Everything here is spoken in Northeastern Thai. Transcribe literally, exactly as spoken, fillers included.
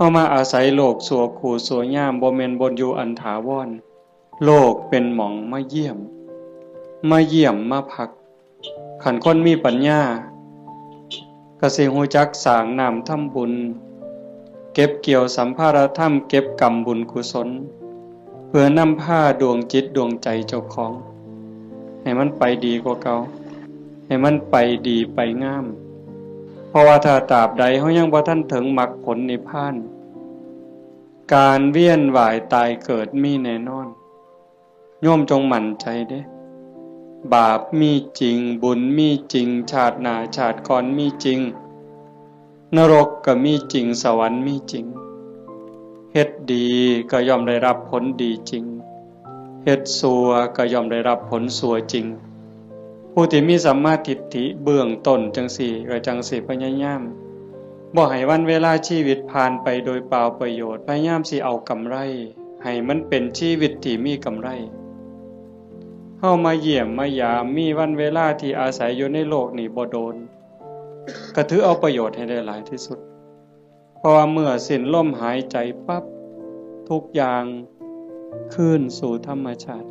ราะมาอาศัยโลกชั่วครูชั่วยาม บ่แม่นบ่อนอยู่อันถาวร โลกเป็นหม่องมาเยี่ยม มาเยี่ยมมาพัก คันคนมีปัญญา ก็สิฮู้จักสร้างน้ำทำบุญ เก็บเกี่ยวสัมภาระธรรม เก็บกำบุญกุศล เพื่อนำพาดวงจิตดวงใจเจ้าของ ให้มันไปดีกว่าเก่า ให้มันไปดีไปงาม เพราะว่าถ้าตราบใดเฮายังบ่ทันถึงมรรคผลนิพพาน การเวียนว่ายตายเกิดมีแน่นอน โยมจงมั่นใจเด้ บาปมีจริง บุญมีจริง ชาติหน้าชาติก่อนมีจริง นรกก็มีจริง สวรรค์มีจริง เฮ็ดดีก็ย่อมได้รับผลดีจริง เฮ็ดชั่วก็ย่อมได้รับผลชั่วจริง ผู้ที่มีสัมมาทิฏฐิเบื้องต้นจังซี้ ก็จังสิพยายาม บ่ให้วันเวลาชีวิตผ่านไปโดยเปล่าประโยชน์ พยายามสิเอากำไร ให้มันเป็นชีวิตที่มีกำไร เฮามาเยี่ยมมายาม มีวันเวลาที่อาศัยอยู่ในโลกนี้บ่โดน ก็ถือเอาประโยชน์ให้ได้หลายที่สุด เพราะว่าเมื่อสิ้นลมหายใจปั๊บ ทุกอย่างคืนสู่ธรรมชาติ